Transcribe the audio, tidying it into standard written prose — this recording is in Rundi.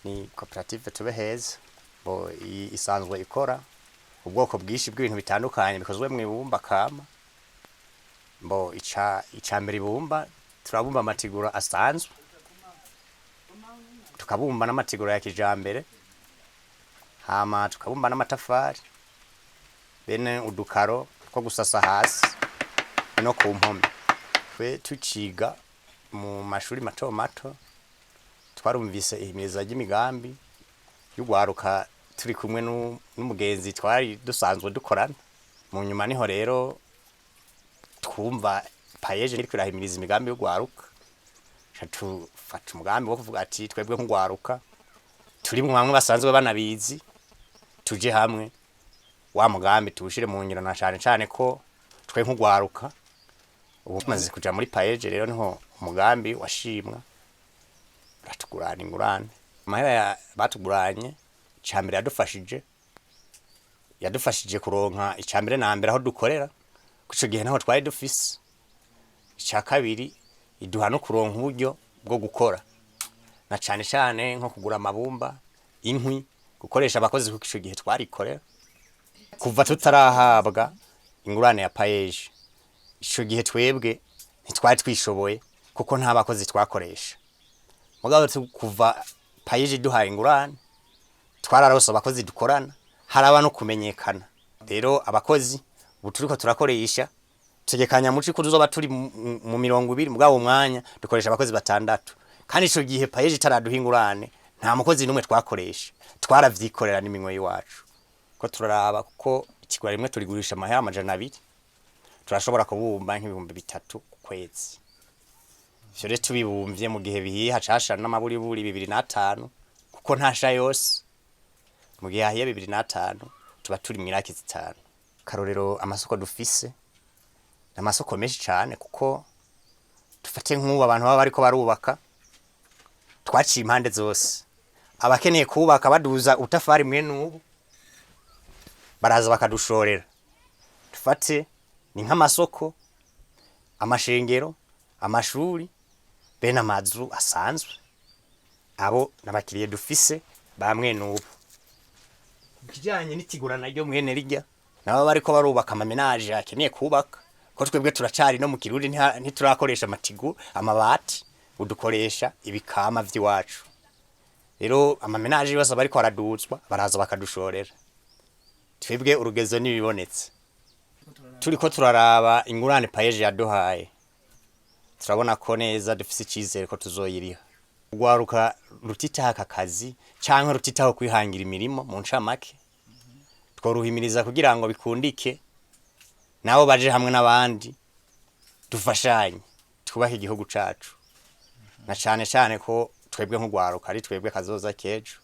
Ni koperative Tube Heza bo isanzwe ikora ubwoko bwinshi bw'ibintu bitandukanye bikozwe mu ibumba kama. Mbo ica icambere ibumba, turabumba amatigura asanzwe, tukabumba n'amatigura ya kijambere, hama tukabumba n'amatafari bene udukaro two gusasa hasi no ku mpome. Twe tuciga mu mashuri mato mato twarumvise ihimiriza ry'imigambi y'ugwaruka turi kumwe n'umugenzi twari dusanzwe dukorana. Mu nyuma niho rero twumva PAEEJ iriko irahimiriza imigambi y'ugwaruka, ca tufata umugambi wo kuvuga ati twebwe nk'ugwaruka turi mu bamwe basanzwe banabizi, tuje hamwe wa mugambi tuwushire mu ngiro, na cane cane ko twe nk'ugwaruka ubu tumaze kuja muri PAEEJ. Rero niho umugambi washimwa, baratugurana ingurane. Amahera batuguranye, icambere yadufashije kuronka icambere na mbere aho dukorera, kuko ico gihe ntaho twari dufise. Ica kabiri, iduha no kuronka uburyo bwo gukora, na cane cane nko kugura amabumba, inkwi, gukoresha abakozi, kuko ico gihe twarikorera. Kuva tutarahabwa ingurane ya PAEEJ, ico gihe twebwe ntitwari twishoboye kuko nta bakozi twakoresha. Mugabo kuva PAEEJ iduhaye ingurane, twararose abakozi dukorana, haraba no kumenyekana. Rero abakozi ubu turiko turakoresha, tegekanya muci ko tuzoba turi mu 20, mugabo umwanya dukoresha abakozi batandatu. Kandi ico gihe PAEEJ itaraduha ingurane, nta mukozi n'umwe twakoresha, twaravyikorera n'iminwe y'iwacu. Ko turaraba kuko ikigura rimwe turigurisha amahera 200, turashobora kubumba nk'3000 ku kwezi. Ivyo rero tubibumvye mu gihe bihiye hacasha n'amaburiburi 2,5, kuko ntasha yose. Mu gihe hahiye 2,5, tuba turi mw'iraki 5. Karorero, amasoko dufise ni amasoko menshi cane, kuko dufate nk'ubu abantu baba bariko barubaka, twaciye impande zose. Abakeneye kubaka baduza utafari mwene ubu baraza bakadushorera. Dufate ni nk'amasoko, amashengero, amashuri, bene amazu asanzwe. Abo n'abakiriye dufise ba mwene ubu. Kijanye n'itigura naryo mwene rirya, nabo bariko barubaka ama ménages akeneye kubaka, ko twebwe turacari no mu Kirundi, ntiturakoresha amatigu amabati, udukoresha ibikama vy'iwacu. Rero ama ménages yose bariko baraduzwa baraza bakadushorera. Twebwe urugezo nibibonetse. Turiko turaraba ingurane PAEEJ yaduhaye, turabona ko neza dufise icizere ko tuzoyiriha. Urwaruka rutitaho aka kazi canke rutitaho kwihangira imirimo, mu ncamake tworuhimiriza kugira ngo bikundike nabo baje hamwe n'abandi, dufashanye twubake igihugu cacu, na cane cane ko twebwe nk'urwaruka ari twebwe kazoza k'ejo.